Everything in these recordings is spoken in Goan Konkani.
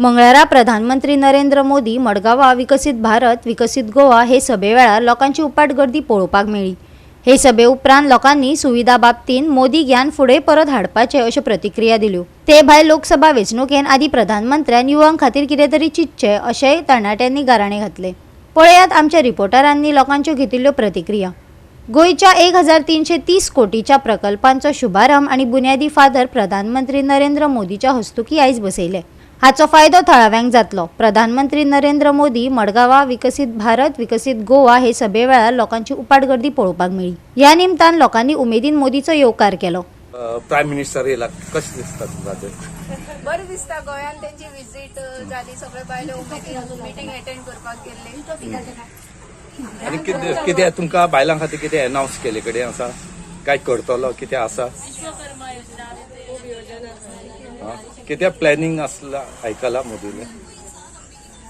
मंगळारा प्रधानमंत्री नरेंद्र मोदी मडगांवां विकसीत भारत विकसीत गोवा हे सभे वेळार लोकांची उपाट गर्दी पळोवपाक मेळ्ळी. हे सभे उपरांत लोकांनी सुविधा बाबतींत मोदी ज्ञान फुडें परत हाडपाचे अश्यो प्रतिक्रिया दिल्यो. ते भायर लोकसभा वेंचणुकेन आदी प्रधानमंत्र्यान युवां खातीर कितें तरी चिंतचें अशेंय तरणाट्यांनी गाराणें घातलें. पळयात आमच्या रिपोर्टरांनी लोकांच्यो घेतिल्ल्यो प्रतिक्रिया. गोंयच्या 1330 कोटीच्या प्रकल्पांचो शुभारंभ आनी बुन्यादी फातर प्रधानमंत्री नरेंद्र मोदीच्या हस्तुकीं आयज बसयले. हाचो फायदो थळाव्यांक जातलो. प्रधानमंत्री नरेंद्र मोदी मडगांवां विकसीत भारत विकसीत गोवा हे सभे वेळार लोकांची उपाट गर्दी पळोवपाक मेळ्ळी. ह्या निमतान लोकांनी उमेदीन मोदीचो येवकार केलो. प्रायम मिनिस्टर येयला, कशें दिसता तुमकां ते? बरें दिसता. गोंयान तेंची विजीट जाली, सगळे बायलो उमेदीन मिटींग अटेंड करपाक गेल्ले. आनी कितें कितें तुमकां बायलां खातीर कितें अनावन्स केले कडेन आसा, काय करतलो कितें आसा? आं, कितें प्लॅनिंग आसला आयकला मोदीले?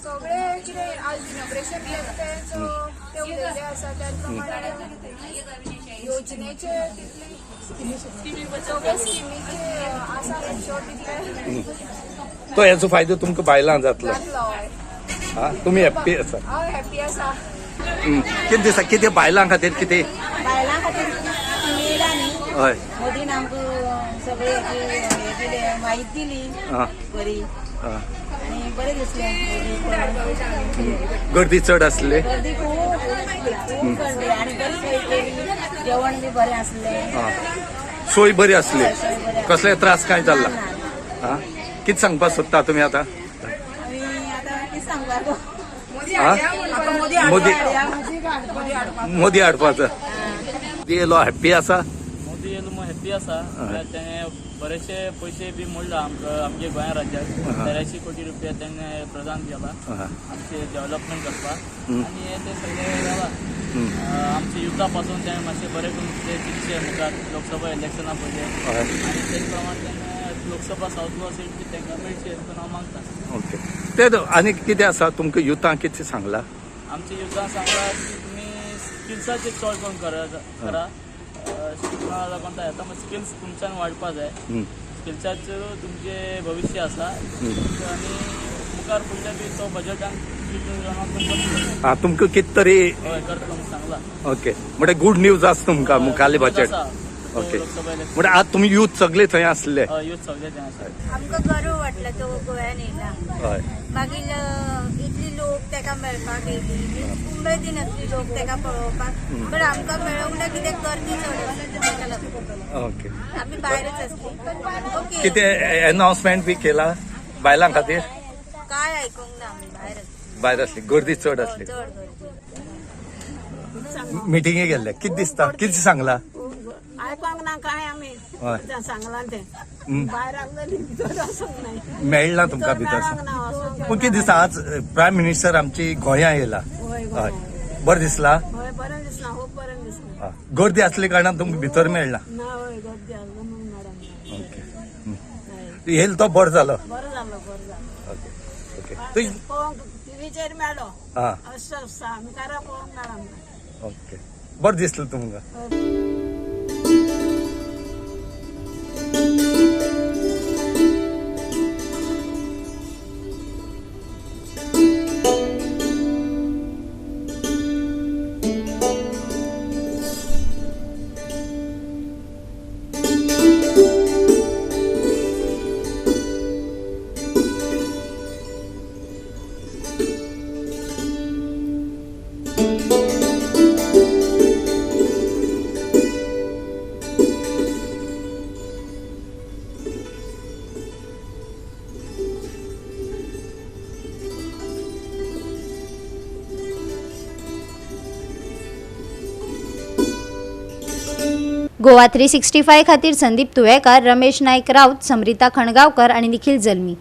सगळे कितें आज इनॉग्रेशन केलें तेच ते उलयल्ले आसा, त्याच प्रमाणे योजनेचे तितले सगळे स्किमीचे आसा खुबश्यो तितले. तो हेचो फायदो तुमकां बायलां जातलो? जातलो, हय. आं, तुमी हॅप्पी आसा? हांव हॅप्पी आसा. कितें दिसता, कितें बायलां खातीर कितें? बायलां खातीर स्किमी येयला न्ही. हय. मोदीन आमकां सगळे हें दिलें, म्हायती दिली बरी आनी बरें दिसलें मोदी पळोवन. गर्दी चड आसली? गर्दी खूब आसली, खूब गर्दी आनी बरी सोय केली, जेवण बी बरें आसलें. आं, सोय बरी आसली? सोय बरी आसली. कसले त्रास काय जाल्ला? ना, ना. आं, कितें सांगपाक सोदता तुमी आतां? आमी आतां कितें सांगपाक? आं, मोदी मोदी हाडपाचो, मोदी येयलो, हॅप्पी आसा? मोदी येयलो म्हूण हॅप्पी आसा. म्हळ्यार तेणे बरेचशे पयशे बी मोडला आमकां, आमगे गोंया राज्याक 83 कोटी रुपया तेणे प्रदान केला आमचे डेव्हलपमेंट करपाक आनी हे ते सगळे जाला. आमचे युथा पासून तेणे मातशें बरें करून कितें चिंतचें मुखार लोकसभा इलेक्शना पयलीं आनी तेच प्रमाण तेणे लोकसभा सावथ गोवा सीट बी तांकां मेळची अशें करून हांव मागता. ओके, ते आनी कितें आसा, तुमकां युथांक कितें सांगला? आमच्या युथान सांगला की तुमी स्किल्साचेर चड करून करा करा. शिकपणा लागून येता, मात स्किल्स तुमच्यान वाडपा जाय. स्किल्साचेर तुमचें भविश्य आसा आनी मुखार फुडल्या बी तो बजेटान तुमकां आं, तुमकां कितें तरी हय करतलो म्हूण सांगला. ओके, म्हणजे गुड न्यूज आसा तुमकां मुखारले बजेट. ओके. लोकसभा इलेक्शन. म्हणजे आज तुमी युथ सगळे थंय आसले? युथ सगळे थंय आसा. आमकां गर्व वाटला तो गोंयान येयला. मागीर इतली लोक ताका मेळपाक येयली, उमेदीन आसली लोक ताका पळोवपाक, पण आमकां मेळोंक ना कित्याक गर्दी चड आसली ताका लागून. आमी भायरच आसली, ओके. कितें अनाउन्समेंट बी केला बायलां खातीर? काय आयकूंक ना, आमी भायर आसली. भायर आसली, गर्दी चड आसली. चड गर्दी. मिटिंगे गेल्ले, कितें दिसता, कितें सांगला? आयकोंक ना काय आमी. सांगलां तें. भायर आसलेली, भितर वचूंक नाय. मेळ्ळा तुमकां भितर? मेळोंक ना, वचूंक. पूण कितें दिसता, आज प्रायम मिनिस्टर आमची गोंया येयला? हय. हय, बरें दिसला? हय, बरें दिसलां, खूब बरें दिसलां. आं, गर्दी आसली कारणान तुमकां भितर मेळ्ळा? ना, हय, गर्दी आसली म्हणून मॅडम. ओके, येयल तो बरो जालो. बरो जालो, बरो जालो. ओके ओके तुj पळोवंक टिवीचेर मेळ्ळो. अशें आसा, आमी कारा पळोवंक मेळना. ओके, बरें दिसलें तुमकां. गोवा 365 खातीर संदीप तुवेकार, रमेश नायक राऊत, समरिता खणगावकर आणि निखिल जल्मी.